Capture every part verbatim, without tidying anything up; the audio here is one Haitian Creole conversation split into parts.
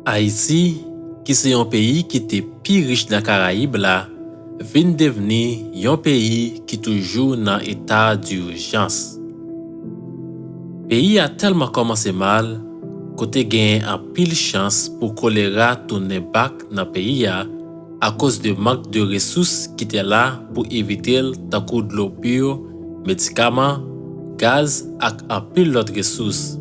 Ayiti, ki se yon peyi ki te pi rich nan Karayib la, vin devni yon peyi ki toujou nan eta dijans. Peyi a tèlman kòmanse mal, kote genyen anpil chans pou kolera tounen bak nan peyi a, akoz de mank de resous ki te la pou evite l, tankou dlo pi, medikaman, gaz ak anpil lòt resous.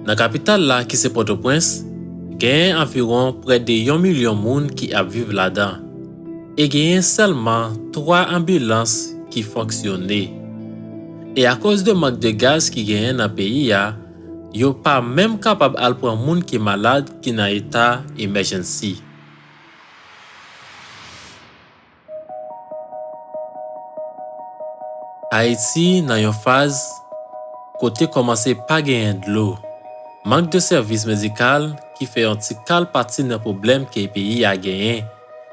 Nan kapital la, ki se Pòtoprens, genyen anviwon prè de yon milyon moun ki ap viv ladan, e genyen sèlman twa anbilans ki fonksyone. E akoz de mank de gaz ki genyen nan peyi a, yo pa menm kapab al pran moun ki malad ki nan eta emèjènsi. Ayiti nan yon faz kote kòmanse pa genyen dlo. Mank de sèvis medikal ki fè yon ti kal pati nan pwoblèm ke peyi a genyen,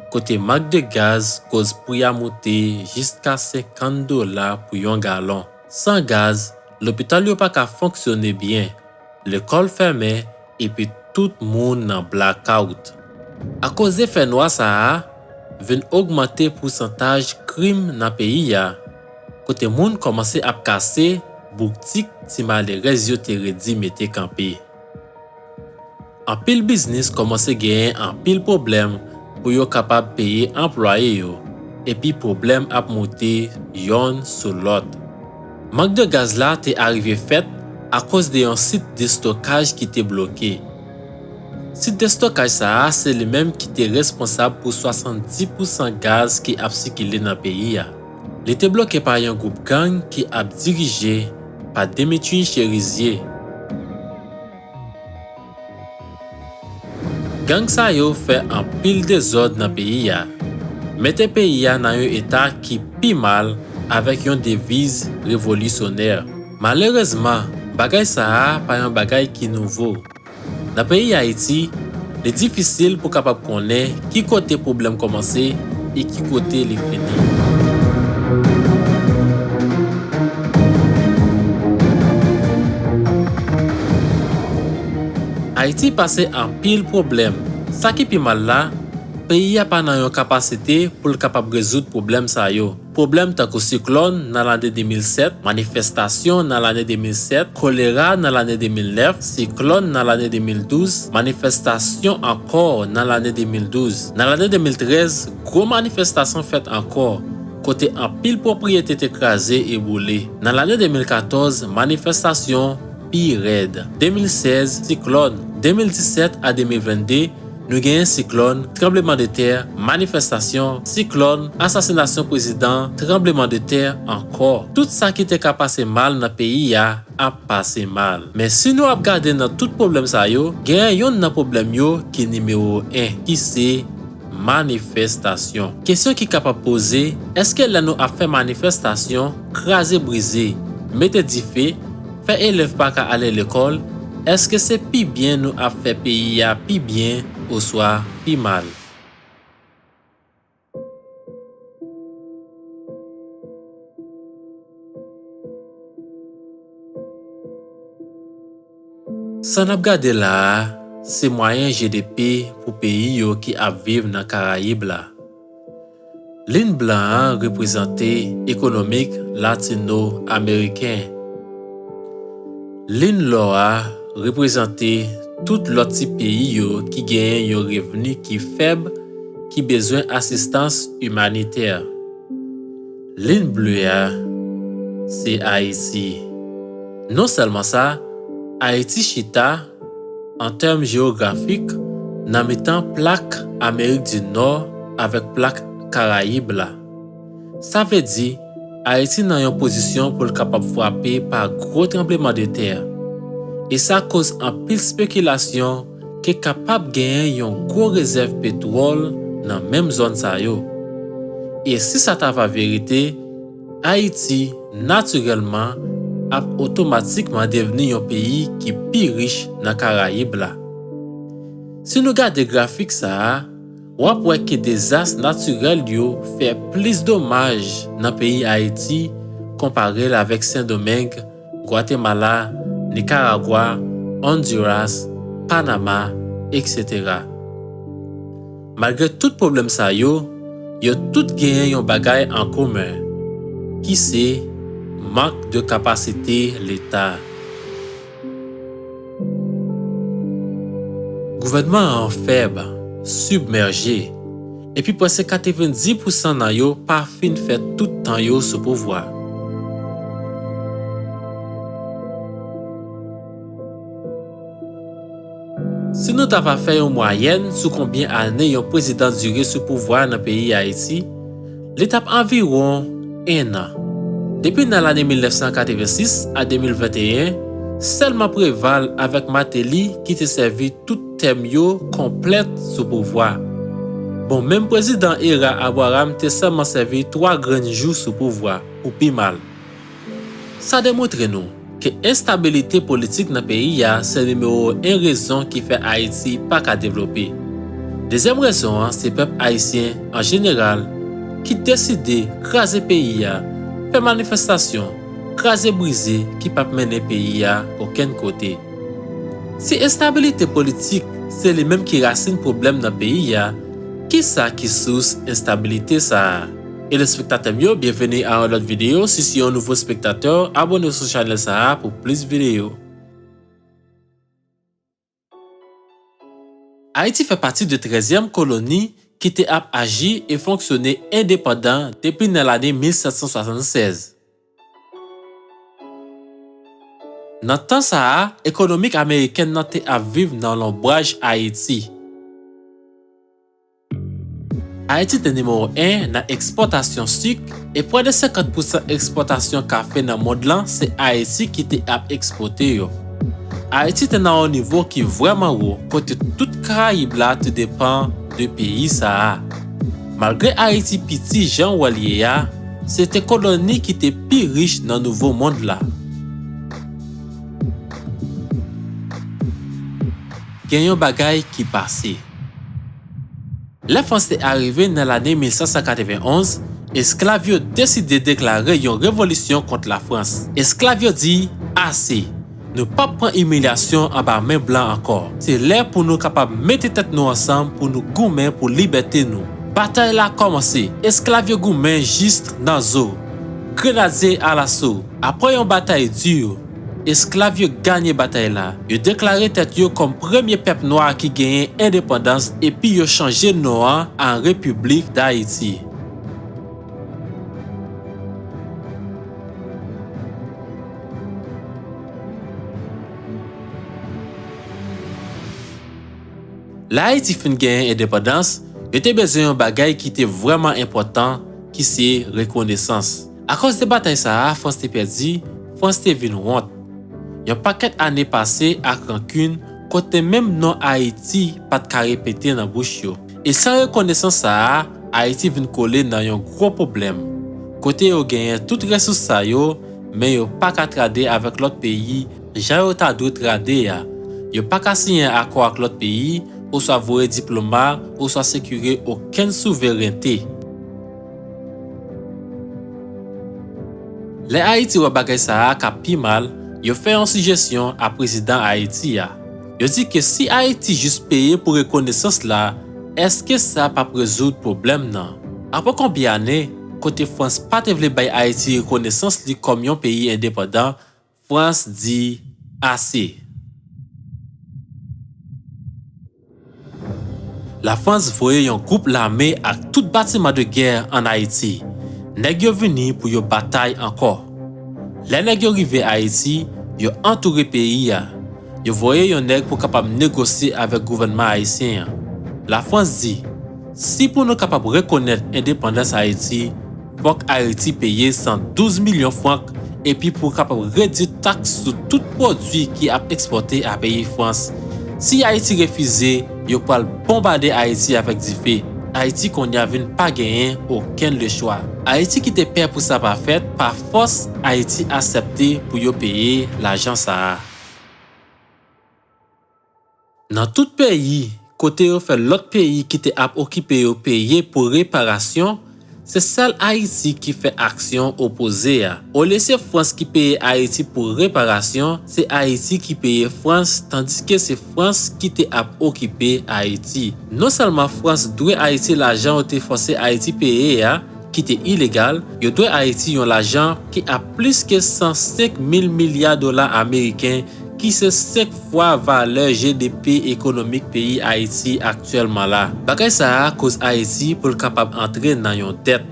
kote mank de gaz koz pri a moute jiska senkant dola pou yon galon. San gaz, lopital yo pa ka fonksyone byen, lekòl fèmen, epi tout moun nan blakawout. Akoz efè nwa sa a vin ogmante pousantaj krim nan peyi a, kote moun kòmanse ap kase boutik ti malerèz yo te redi mete kanpe. Anpil biznis kòmanse genyen anpil pwoblèm pou yo kapab peye anplwaye yo, epi pwoblèm ap moute yonn sou lòt. Mank de gaz la te arive fèt akoz de yon sit destokaj ki te bloke. Sit destokaj sa a se li menm ki te responsab pou swasanndis pousan gaz ki ap sikile nan peyi a. Li te bloke pa yon gwoup gang ki ap dirije pa Dimitri Cherizier. Gang sa yo fè anpil dezòd nan peyi a, mete peyi a nan yon eta ki pi mal avèk yon deviz revolisyonè. Malerezman, bagay sa a pa yon bagay ki nouvo. Nan peyi Ayiti, li difisil pou kapab konnen ki kote pwoblèm kòmanse e ki kote li fini. Ayiti pase anpil pwoblèm. Sa ki pi mal la, peyi a pa nan yon kapasite pou l kapab rezoud pwoblèm sa yo. Pwoblèm tankou siklòn nan lane de mil sèt, manifestasyon nan lane de mil sèt, kolera nan lane de mil nèf, siklòn nan lane de mil douz, manifestasyon ankò nan lane de mil douz. Nan lane de mil trèz, gwo manifestasyon fèt ankò, kote anpil pwopriyete te kraze e boule. Nan lane de mil katòz, manifestasyon pi rèd. De mil sèz, siklòn. De mil disèt a de mil vennde, nou genyen siklòn, tranblemanntè, manifestasyon, siklòn, asasinasyon prezidan, tranblemanntè ankò. Tout sa ki te ka pase mal nan peyi a ap pase mal. Men si nou ap gade nan tout pwoblèm sa yo, genyen yonn nan pwoblèm yo ki nimewo en, ki se manifestasyon. Kesyon ki kapab poze, èske lè nou ap fè manifestasyon, kraze brize, mete dife, fè elèv pa ka ale lekòl, èske se pi byen nou ap fè peyi a pi byen oswa pi mal? Sa n ap gade la a, se mwayen G D P pou peyi yo ki ap viv nan Karayib la. Liy blan an reprezante ekonomik latino-ameriken. Liy lò a reprezante tout lòt ti peyi yo ki genyen yon revni ki fèb, ki bezwen asistans imanitè. Liy ble a, se Ayiti. Non sèlman sa, Ayiti chita, an tèm jewografik, nan mitan plak Amerik di Nò avèk plak Karayib la. Sa vle di, Ayiti nan yon pozisyon pou l kapab frape pa gwo tranblemanntè. E sa koz anpil spekilasyon ke kapab genyen yon gwo rezèv petwòl nan menm zòn sa yo. E si sa ta va verite, Ayiti, natirèlman, ap otomatikman devni yon peyi ki pi rich nan Karayib la. Si nou gade grafik sa a, w ap wè ke dezas natirèl yo fè plis domaj nan peyi Ayiti konpare l avèk Sendomeng, Gwatemala, Nikaragwa, Honduras, Panama, etsetera. Malgre tout pwoblèm sa yo, yo tout genyen yon bagay an komen, ki se mank de kapasite Leta. Gouvènman an fèb, sibmèje, epi prèske katrevenndis pousan nan yo pa fin fè tout tan yo sou pouvwa. Si nou ta va fè yon mwayèn sou konbyen ane yon prezidan dire sou pouvwa nan peyi Ayiti, li t ap anviwon en an. Depi nan lane mil nèf san katrevensis a de mil venteyen, sèlman Preval avèk Martelly ki te sèvi tout tèm yo konplèt sou pouvwa. Bon, menm prezidan Era Abraham te sèlman sèvi twa grenn jou sou pouvwa, pou pi mal. Sa demontre nou ke enstabilite politik nan peyi a se nimewo en rezon ki fè Ayiti pa ka devlope. Dezyèm rezon an se pèp ayisyen an jeneral ki deside kraze peyi a, fè manifestasyon, kraze brize ki p ap mennen peyi a okenn kote. Si enstabilite politik se li menm ki rasin pwoblèm nan peyi a, kisa ki sous enstabilite sa a? Telespektatè m yo, byenveni a yon lòt videyo. Si se yon nouvo spektatè, abòne sou chanèl sa a pou plis videyo. Ayiti fè pati de trèzyèm koloni ki te ap aji e fonksyone endepandan depi nan lane mil sèt san swasannsèz. Nan tan sa a, ekonomik amerikèn nan te ap viv nan lonbraj Ayiti. Ayiti te nimewo en nan ekspòtasyon sik, e pwès de senkant pousan ekspòtasyon kafe nan mond lan se Ayiti ki te ap ekspòte yo. Ayiti te nan yon nivo ki vrèman wo, kote tout Karayib la te depann de peyi sa a. Malgre Ayiti piti jan w wè l ye a, se te koloni ki te pi rich nan Nouvo Mond la. Gen yon bagay ki pase. Lè Frans te arive nan lane mil sèt san katrevenonz, esklav yo deside deklare yon revolisyon kont Lafrans. Esklav yo di, "Ase! Nou p ap pran imilyasyon anba men blan ankò. Se lè pou nou kapab mete tèt nou ansanm pou nou goumen pou libète nou." Batay la kòmanse. Esklav yo goumen jis nan zo. Grenadye alaso. Apre yon batay di, esklav yo ganye batay la. Yo deklare tèt yo kòm premye pèp nwa ki genyen endepandans epi yo chanje non an an Repiblik Dayiti. Lè Ayiti fin genyen endepandans, yo te bezwen yon bagay ki te vrèman enpòtan, ki se rekonesans. Akòz de batay sa a, Frans te pèdi, Frans te vin wont. Yon pakèt ane pase ak rankin, kote menm non Ayiti pa t ka repete nan bouch yo. E san rekonesans sa a, Ayiti vin kole nan yon gwo pwoblèm, kote yo genyen tout resous sa yo, men yo pa ka trade avèk lòt peyi jan yo ta dwe trade a. Yo pa ka siyen akò ak lòt peyi, oswa voye diploma, oswa sekire okenn souverènte. Lè Ayiti wè bagay sa a k ap pi mal, yo fè yon sijesyon a prezidan Ayiti a. Yo di ke si Ayiti jis peye pou rekonesans la, èske sa p ap rezoud pwoblèm nan? Apre konbyen ane, kote Frans pa te vle bay Ayiti rekonesans li kòm yon peyi endepandan, Frans di ase. Lafrans voye yon gwoup lame ak tout batiman de gè ann Ayiti. Nèg yo vini pou yo batay ankò. Lè nèg yo rive Ayiti, yo antoure peyi a. Yo voye yon nèg pou kapab negosye avèk gouvènman ayisyen an. Lafrans di, si pou nou kapab rekonèt endepandans Ayiti, fòk Ayiti peye san douz milyon frank, epi pou kapab redui taks sou tout pwodui ki ap ekspòte a peyi Frans. Si Ayiti refize, yo pral bonbade Ayiti avèk dife. Ayiti kounye a vin pa genyen okenn lechwa. Ayiti ki te pè pou sa pa fèt, pa fòs Ayiti aksepte pou yo peye lajan sa a. Nan tout peyi, kote yo fè lòt peyi ki te ap okipe yo peye pou reparasyon, Se sèl Ayiti ki fè aksyon opoze a. Olye se Frans ki peye Ayiti pou reparasyon, se Ayiti ki peye Frans, tandiske se Frans ki te ap okipe Ayiti. Non sèlman Frans dwe Ayiti lajan yo te fòse Ayiti peye a, ki te ilegal, yo dwe Ayiti yon lajan ki ap plis ke san senk mil milya dola ameriken, ki se senk fwa valè G D P ekonomik peyi Ayiti aktyèlman la. Bagay sa a koz Ayiti pou l kapab antre nan yon dèt.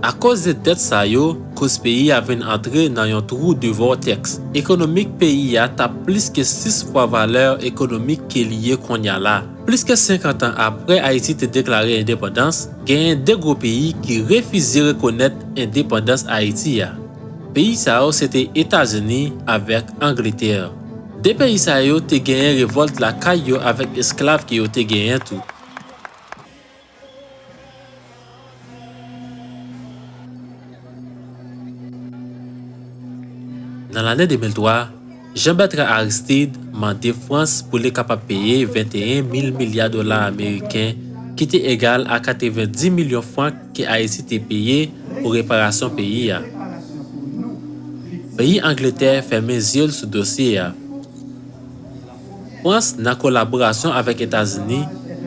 Akoz de dèt sa yo, koz peyi a vin antre nan yon twou de vòtèks ekonomik. Peyi a t ap plis ke sis fwa valè ekonomik ke li ye kounye a la. Plis ke senkant an apre Ayiti te deklare endepandans, genyen de gwo peyi ki refize rekonèt endepandans Ayiti a. Peyi sa yo se te Etazini avèk Angletè. De peyi sa yo te genyen revòlt lakay yo avèk esklav ke yo te genyen tou. Nan lane de mil twa, Jean Bertrand Aristide mande Frans pou li kapab peye venteyen mil milya dola ameriken, ki te egal a katrevenndis milyon frank ke Ayiti te peye pou reparasyon peyi a. Peyi Angletè fèmen zye l sou dosye a. Frans, nan kolaborasyon avèk Etazini,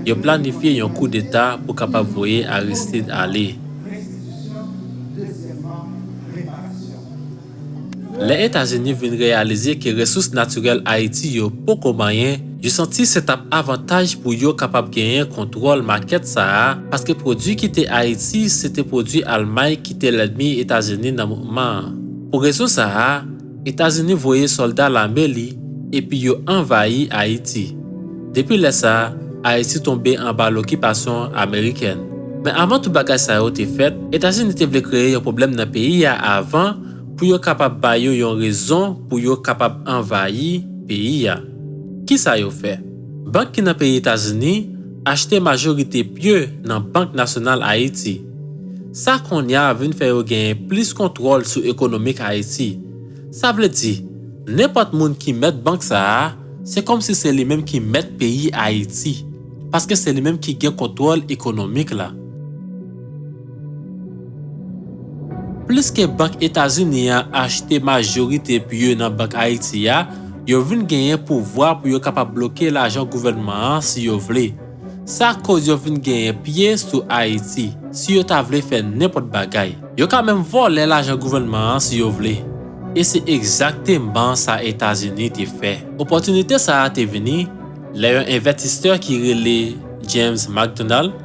yo planifye yon koudeta pou kapab voye Aristide ale. Lè Etazini vin reyalize ke resous natirèl Ayiti yo poko manyen, yo santi se t ap avantaj pou yo kapab genyen kontwòl makèt sa a, paske pwodui ki te Ayiti se te pwodui Almay ki te lènmi Etazini nan moman an. Pou rezon sa a, Etazini voye sòlda lame li epi yo anvayi Ayiti. Depi lè sa a, Ayiti tonbe anba lokipasyon amerikèn. Men avan tout bagay sa yo te fèt, Etazini te vle kreye yon pwoblèm nan peyi a avan pou yo kapab ba yo yon rezon pou yo kapab anvayi peyi a. Kisa yo fè? Bank ki nan peyi Etazini achte majorite pye nan Bank Nasyonal Ayiti. Sa kounye a vin fè yo genyen plis kontwòl sou ekonomik Ayiti. Sa vle di, nenpòt moun ki mèt bank sa a, se kòmsi se li menm ki mèt peyi Ayiti, paske se li menm ki gen kontwòl ekonomik la. Plis ke bank Etazini an achte majorite pye nan bank Ayiti a, yo vin genyen pouvwa pou yo kapab bloke lajan gouvènman an si yo vle. Sa koz yo vin genyen pye sou Ayiti, si yo ta vle fè nenpòt bagay. Yo ka menm vòlè lajan gouvènman an si yo vle. E se egzakteman sa Etazini te fè. Opòtinite sa a te vini lè yon envètisè ki rele James McDonald,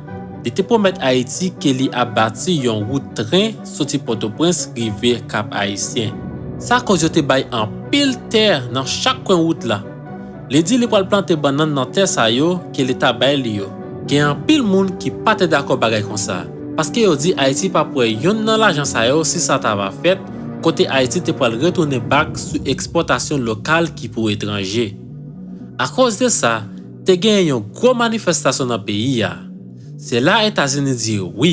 li te pwomèt Ayiti ke li ap bati yon wout tren soti Pòtoprens rive Kap Ayisyen. Sa koz yo te bay anpil tè nan chak kwen wout la. Li di li pral plante bannann nan tè sa yo ke li ta bay li yo. Gen anpil moun ki pa te dakò bagay konsa, paske yo di Ayiti p ap wè yonn nan lajan sa yo si sa ta va fèt, kote Ayiti te pral retounen bak sou ekspòtasyon lokal ki pou etranje. Akoz de sa, te genyen yon gwo manifestasyon nan peyi a. Se la Etazini di wi.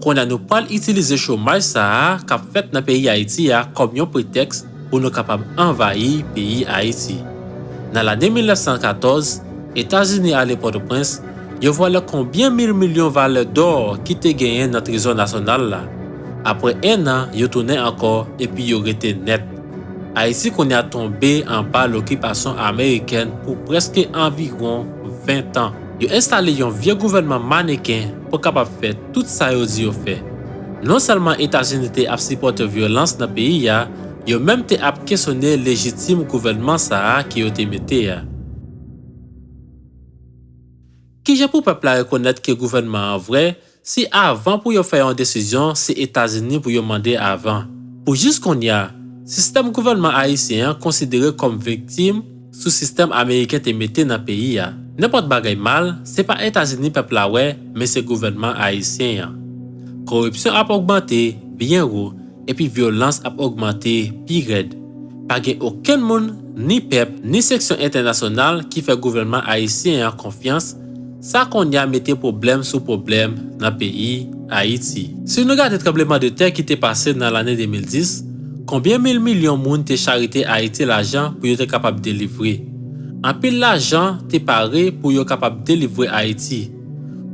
Kounye a nou pral itilize chomaj sa a k ap fèt nan peyi Ayiti a kòm yon pretèks pou nou kapab anvayi peyi Ayiti. Nan lane mil nèf san katòz, Etazini ale Pòtoprens, yo vòlè konbyen mil milyon valè dò ki te genyen nan trezò nasyonal la. Apre enn an, yo tounen ankò epi yo rete nèt. Ayiti kounye a tonbe anba lokipasyon amerikèn pou prèske anviwon ven tan. Yo enstale yon vye gouvènman maneken pou kapab fè tout sa yo di yo fè. Non sèlman Etazini te ap sipòte vyolans nan peyi a, yo menm te ap kesyone lejitim gouvènman sa a ke yo te mete a. Kijan pou pèp la rekonèt ke gouvènman an vrè, si avan pou yo fè yon desizyon, se Etazini pou yo mande avan? Pou jis kounye a, sistèm gouvènman ayisyen an konsidere kòm viktim sou sistèm ameriken te mete nan peyi a. Nenpòt bagay mal, se pa Etazini pèp la wè, men se gouvènman ayisyen an. Koripsyon ap ogmante byen wo, epi vyolans ap ogmante pi rèd. Pa gen okenn moun, ni pèp, ni seksyon entènasyonal ki fè gouvènman ayisyen an konfyans, sa kounye a mete pwoblèm sou pwoblèm nan peyi Ayiti. Si nou gade tranblemanntè ki te pase nan lane de mil dis, konbyen mil milyon moun te charite Ayiti lajan pou yo te kapab delivre? Anpil lajan te pare pou yo kapab delivre Ayiti.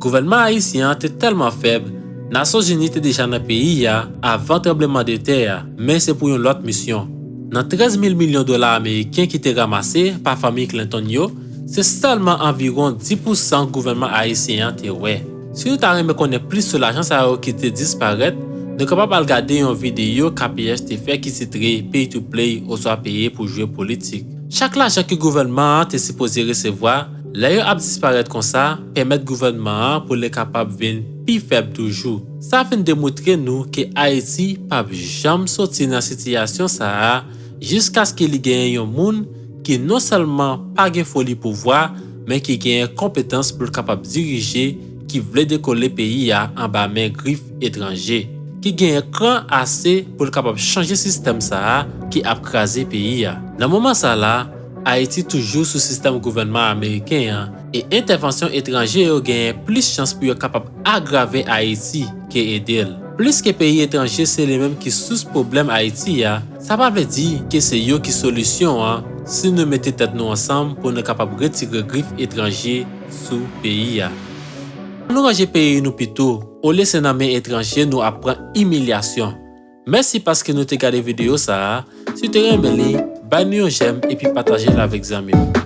Gouvènman ayisyen an te tèlman fèb, Nasyonzini te deja nan peyi a avan tranblemanntè a, men se pou yon lòt misyon. Nan trèz mil milyon dola ameriken ki te ranmase pa fanmi Clinton yo, se sèlman anviwon dis pousan gouvènman ayisyen an te wè. Si nou ta renmen konnen plis sou lajan sa yo ki te disparèt, nou kapab al gade yon videyo K P H te fè ki titre Pay to Play oswa Peye pou Jwe Politik. Chak lajan ke gouvènman an te sipoze resevwa, lè yo ap disparèt konsa, pèmèt gouvènman an pou li kapab vin pi fèb toujou. Sa vin demontre nou ke Ayiti p ap janm soti nan sitiyasyon sa a jiskaske li genyen yon moun ki non sèlman pa gen foli pouvwa, men ki genyen konpetans pou l kapab dirije, ki vle dekole peyi a anba men grif etranje, ki genyen kran ase pou l kapab chanje sistèm sa a ki ap kraze peyi a. Nan moman sa la, Ayiti toujou sou sistèm gouvènman ameriken an, e entèvansyon etranje yo genyen plis chans pou yo kapab agrave Ayiti ke ede l. Pliske peyi etranje se li menm ki sous pwoblèm Ayiti a, sa pa vle di ke se yo ki solisyon an si nou mete tèt nou ansanm pou nou kapab retire grif etranje sou peyi a. Ann nou ranje peyi nou pito, olye se nan men etranje nou ap pran imilyasyon. Mèsi paske nou te gade videyo sa a. Si w te renmen li, bay nou yon jèm epi pataje l avèk zanmi w.